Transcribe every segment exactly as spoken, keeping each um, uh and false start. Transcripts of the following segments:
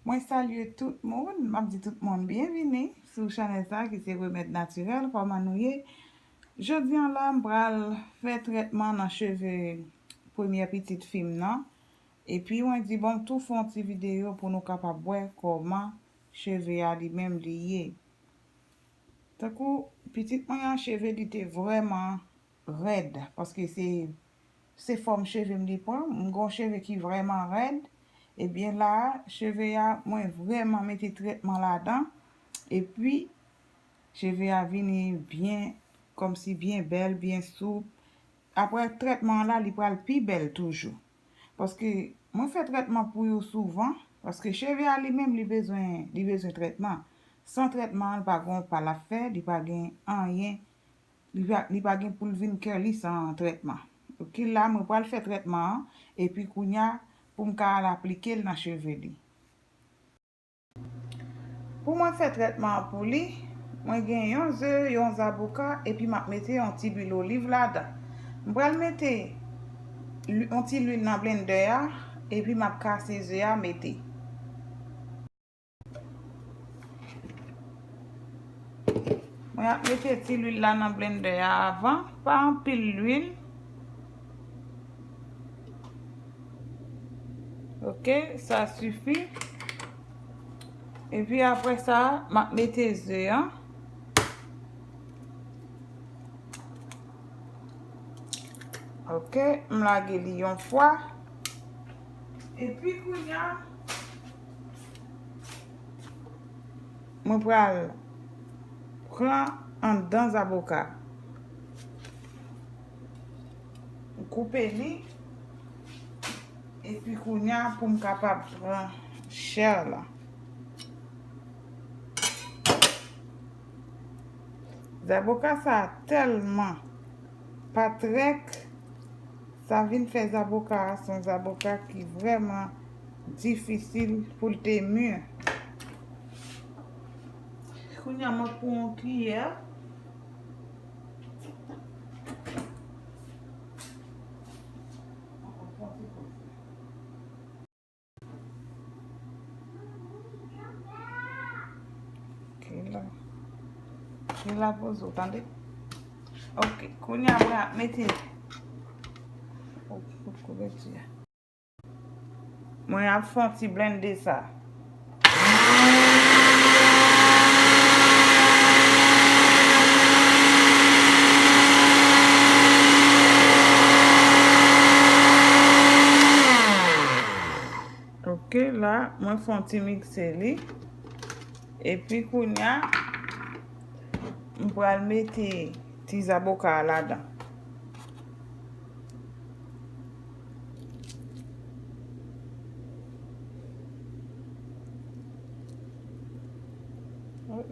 Mwen salye tout moun, m ap di tout moun byenvini sou chanèl sa ki se Remèd Natirèl. Kòman nou ye? Jodi an la, m pral fè trètman nan cheve premyè pitit fi m nan. Epi mwen di, bon, m tou fè yon ti videyo pou nou kapab wè kòman cheve a li menm li ye. Tankou pitit mwen an, cheve li te vrèman rèd, paske se, se fòm cheve m li pran. M gon cheve ki vrèman rèd. Ebyen la, cheve a, mwen vrèman mete trètman ladan. Epi, cheve a vini byen, kòmsi byen bèl, byen soup. Apre trètman an la, li pral pi bèl toujou. Paske mwen fè trètman pou yo souvan, paske cheve a li menm, li bezwen, li bezwen trètman. San trètman an, li pa gen pa l ap fè, li pa gen anyen, li pa, li pa gen pou l vin curly san trètman. Ok, la, mwen pral fè trètman an, epi kounya, pou m ka al aplike l nan cheve li. Pou mwen fè trètman an pou li, mwen gen yon ze, yon zaboka, epi m ap mete yon ti lwil oliv ladan. M pral mete lwi-, yon ti lwil nan blendè a, epi m ap kase ze a mete. Mwen ap mete ti lwil la nan blendè a avan, pa anpil lwil. Ok, sa sifi. Epi apre sa, m ap mete ze an. Ok, m lage li yon fwa. Epi kounya, mwen pral pran anndan zaboka. M koupe li. Epi kounya pou m kapab pran chè la. Zaboka sa tèlman pa trèk, sa vin fè zaboka a se yon zaboka ki vrèman difisil pou l te mi. Kounya mwen pran yon kiyè. Ok, la. Ok, la poze w, tande? Ok, kounya mwen ap mete. Oh, kouvèti a. Mwen ap fè yon ti blende sa. Ok, la, mwen fè yon ti mikse li. Epi kounya, m pral mete ti zaboka a ladan.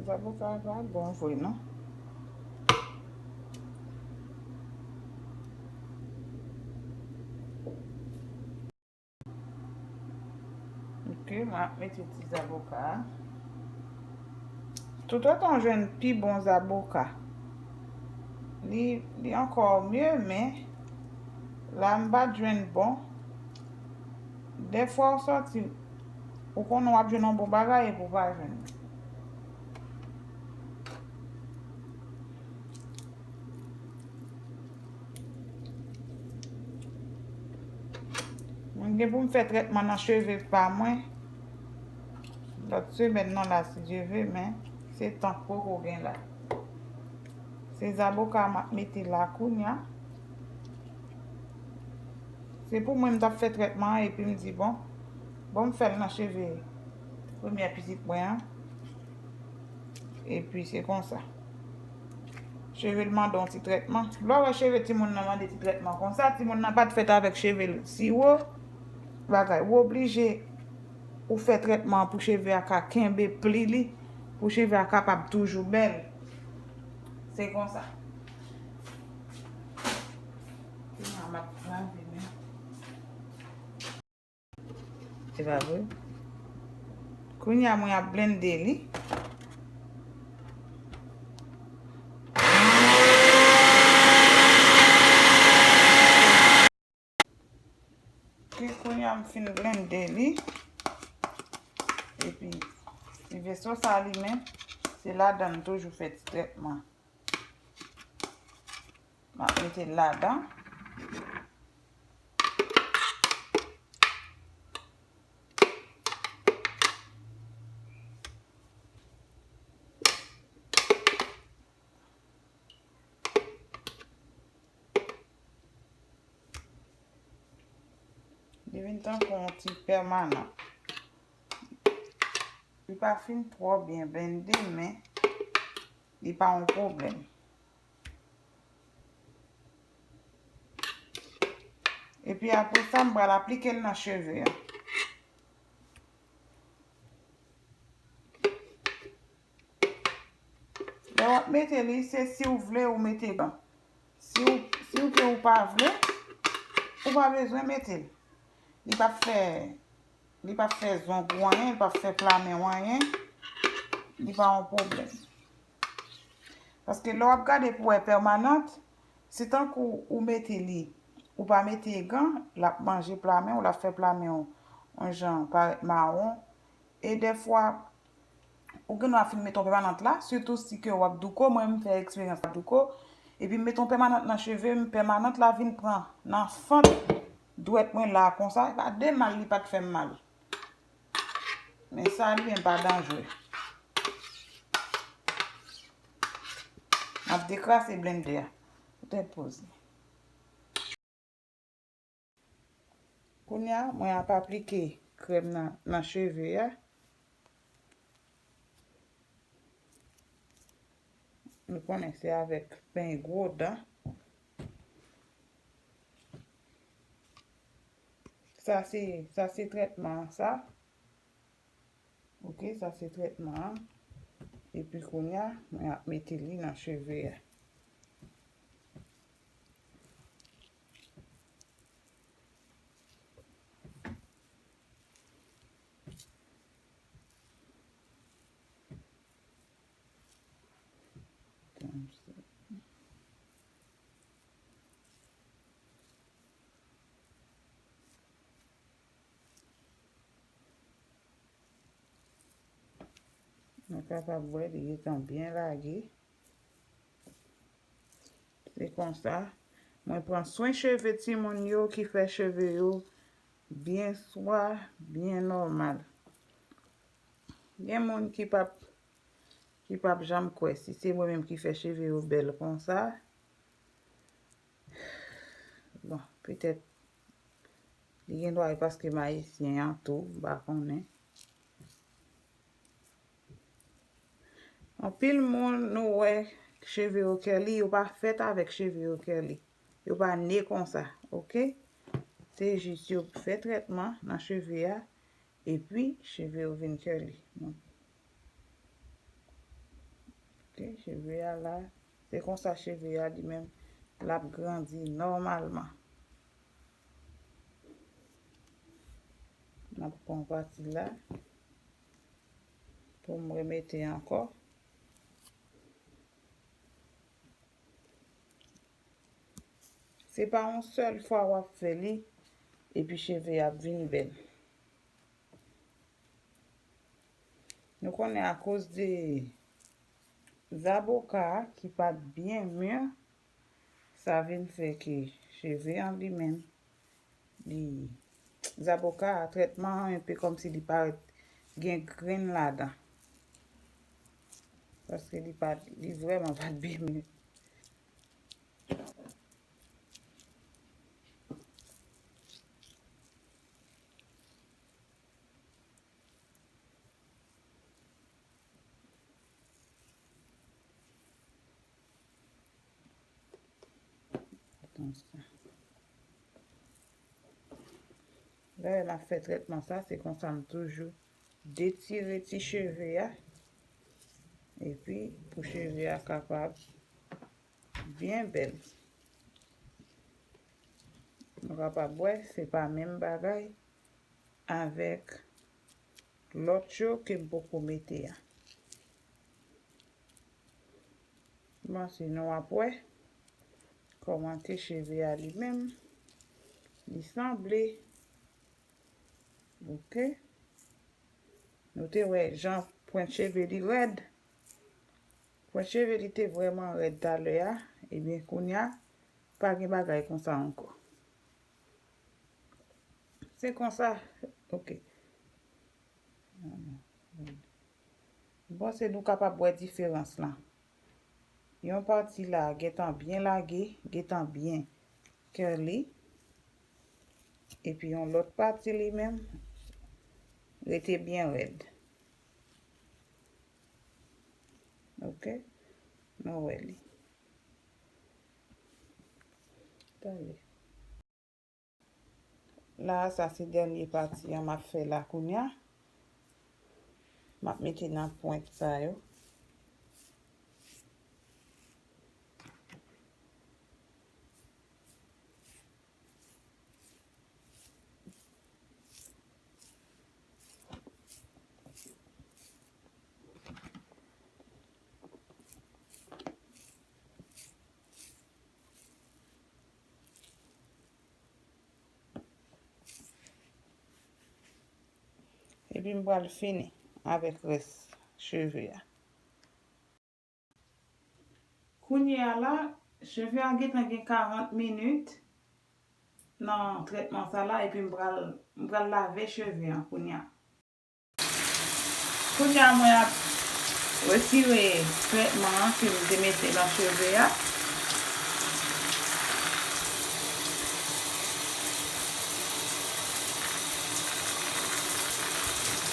Zaboka a pa bon vre, non. Ok, m ap mete ti zaboka a. Toutotan w jwenn pi bon zaboka, li, li ankò mye, men la m pa t jwenn bon. Dèfwa w sòti, ou konnen w ap jwenn yon bon bagay epi w pa jwenn. Mwen gen pou m fè trètman nan cheve pa mwen. Lòt semèn nan la, si Dye ve, men se tan k poko gen la. Se zaboka m ap mete la kounya. Se pou mwen m t ap fè trètman an, epi m di, bon, bon, m fè l nan cheve premyè pitit mwen an. Epi se konsa. Cheve l mande yon ti trètman. Lè w wè cheve timoun nan mande ti trètman konsa, timoun nan pa t fèt avèk cheve l si wo, bagay, ou oblije ou fè trètman an pou cheve a ka kenbe pli li, pou cheve a kapab toujou bèl. Se konsa. Kounya m ap lave men. Se pa vre? Kounya mwen ap blende li. Epi kounya m fin blende li. Epi, ti veso sa li menm, se ladan m toujou fè ti trètman. M ap mete l ladan. Li vin tankou yon ti pèmanan. Li pa fin twò byen blende, men li pa yon pwoblèm. Epi apre sa, m pral aplike l nan cheve a. Lè w ap mete li, se si w vle ou mete gan. Si w, si w ke ou pa vle, ou pa bezwen mete l. Li p ap fè, li p ap fè zong ou anyen, li p ap fè pla men w anyen. Li pa yon pwoblèm. Paske lè w ap gade pou wè pèmanant, se tankou ou mete li, ou pa mete gan, l ap manje pla men w, l ap fè pla men w yon jan parèt mawon. E dèfwa, ou gen dwa fin mete yon pèmanant la, sitou si ke w ap douko, mwen menm m fè eksperyans la douko, epi m mete yon pèmanant nan cheve m, pèmanant la vin pran nan fant dwèt mwen la konsa, e pa de mal li pa t fè m mal. Men sa li menm pa danjre. M ap dekrase blende a. Ou tèt poze. Kounye a, mwen ap aplike krèm nan, nan cheve a. Nou konnen se avèk peny gwo dan. Sa se, sa se trètman an sa. Ok, sa se trètman an. Epi kounye a, mwen ap mete li nan cheve a. Nou kapab wè li gentan byen lage. Se konsa, mwen pran swen cheve timoun yo ki fè cheve yo byen swa, byen nòmal. Gen moun ki p ap, ki p ap janm kwè si se mwen menm ki fè cheve yo bèl konsa. Bon, petèt li gen dwa e paske m ayisyen an tou, m pa konnen. Anpil moun nou wè cheve yo curly, yo pa fèt avèk cheve yo curly. Yo pa ne konsa, ok? Se jis yo fè trètman nan cheve a, epi cheve yo vin curly. Ok, cheve a la, se konsa cheve a li menm, l ap grandi nòmalman. M ap pran pati la pou m remete ankò. Se pa yon sèl fwa w ap fè li, epi cheve a ap vin bèl. Nou konnen akoz de zaboka a ki pa t byen mi, sa vin fè ke cheve an li menm, li, zaboka a, trètman an enpe kòmsi li parèt gen grenn ladan. Paske li pa, li vrèman pa t byen mi. Konsa. Lè n ap fè trètman sa, se konsa m toujou detire ti cheve a. Epi, pou cheve a kapab byen bèl. Nou kapab wè, se pa menm bagay avèk lòt yo ke m poko mete a. Bon, sinon w ap wè kòman ke cheve a li menm, li sanble. Ok. Nou te wè jan pwent cheve li rèd. Pwent cheve li te vrèman rèd talè a. Ebyen, kounye a, pa gen bagay konsa ankò. Se konsa, ok. M panse nou kapab wè diferans lan. Yon pati la gentan byen lage, gentan byen curly. Epi yon lòt pati li menm rete byen rèd. Ok? Nou wè li. Tande. La, sa se dènye pati an m ap fè la kounye a. M ap mete nan pwent sa yo. Epi m pral fini avèk rès cheve a. Kounye a la, cheve a gentan gen karant minit nan trètman sa la, epi m pral, m pral lave cheve a kounye a. Kounye a, mwen ap retire trètman an ke m te mete nan cheve a.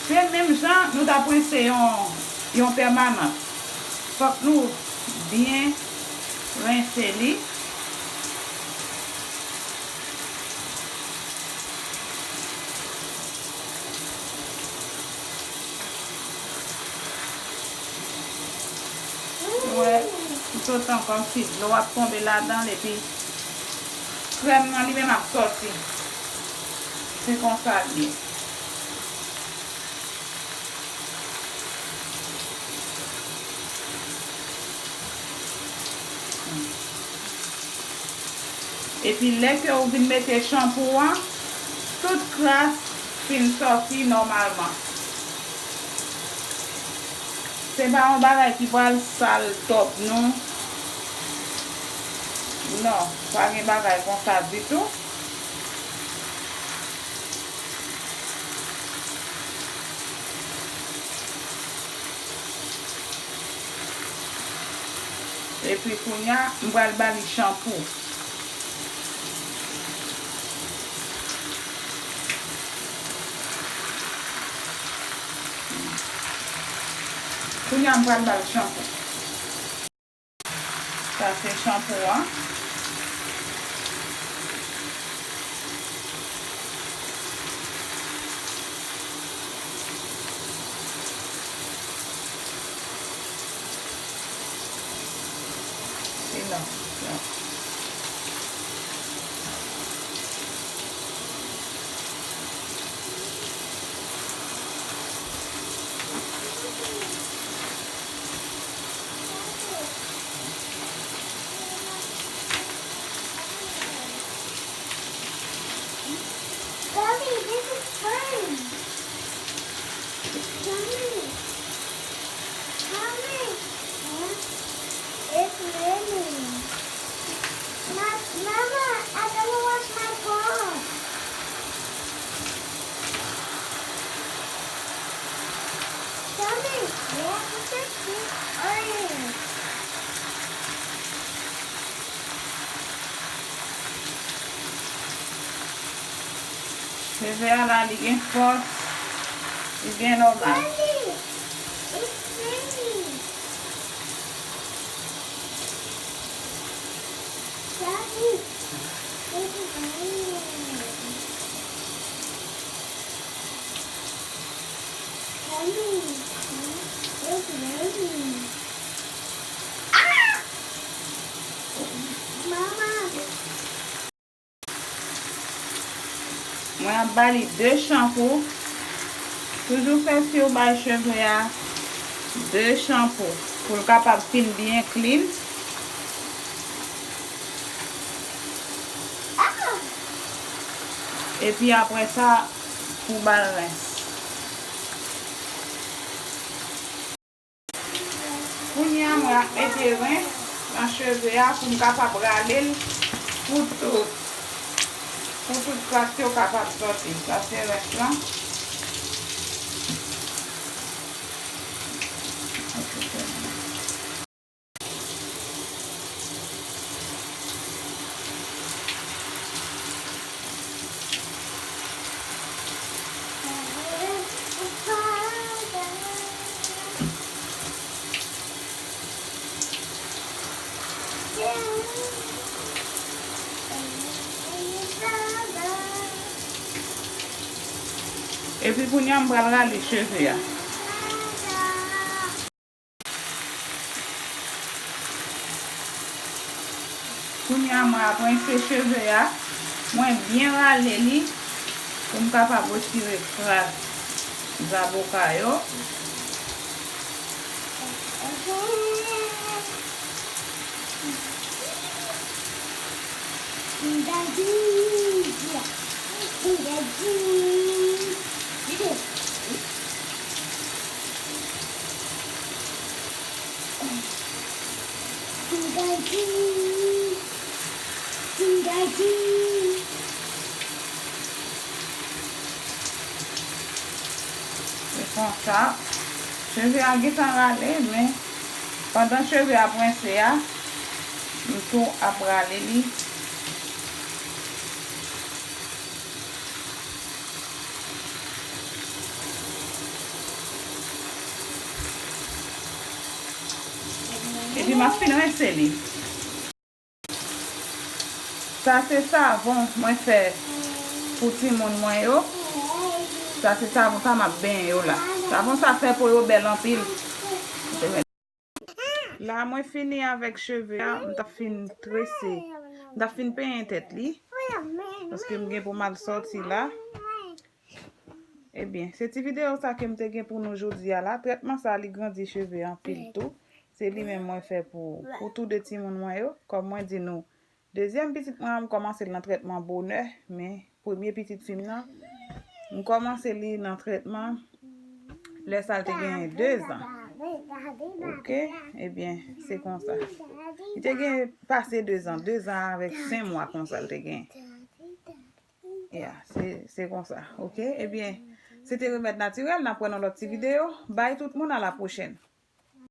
Se menm jan nou t ap rense yon, yon pèmanan. Fòk nou byen rense li. Ou wè, tout otan kòmsi dlo ap tonbe ladan l epi krèm nan li menm ap sòti. Se konsa l ye. Epi lè ke ou vin mete chanpou a, tout kras fin sòti nòmalman. Se pa yon bagay ki pral sal top nou. Non, pa gen bagay konsa ditou. Epi kounye a, m pral ba li chanpou. Kounye a, m pral ba l chanpou. Sa se chanpou an. Se la, la. Mommy, this is fun. Mommy. Mommy. Huh? It's raining. Ma-, Mama, I don't wash my car. Mommy, we have to fix this orange. Cheve a la, li gen fòs, li gen nòmal. Daddy, it's raining. Daddy, it's raining. Daddy, it's raining. Ah! Mama. Mwen ap ba li de chanpou. Toujou fè si w bay cheve a de chanpou pou l kapab fin byen clean. Epi apre sa, pou ba l rens. Mwen ap mete rens nan cheve a pou m kapab rale l pou tout, pou tout kras yo kapab sòti. Sa se rens lan. Epi kounye a m pral rale cheve a. Kounye a mwen ap rense cheve a, mwen byen rale li pou m kapab retire kras zaboka yo. Se konsa. Cheve a gentan rale, men pandan cheve a ap rense a, m tou ap rale li. Epi m ap fin rense li. Sa se savon mwen fè pou timoun mwen yo. Sa se savon sa m ap benyen yo la. Savon sa fè po yo bèl anpil. La mwen fini avèk cheve a, m t ap fin trese, m t ap fin penyen tèt li. Paske m gen pou m al sòti la. Ebyen, se ti videyo sa ke m te gen pou nou jodi a la. Trètman sa, li grandi cheve anpil tou. Se li menm mwen fè pou, pou tou de timoun mwen yo. Kòm mwen di nou, dezyèm pitit mwen an, m kòmanse l nan trètman bonè, men premye pitit fi m nan, m kòmanse li nan trètman lè sa l te gen de zan. Oke, ebyen, se konsa. Li te gen pase de zan, de zan avèk senk mwa konsa l te gen. Ya, se, se konsa, oke? Ebyen, se te remèd natirèl, n ap wè nan lòt ti videyo. Bay tout moun, a la pwochèn.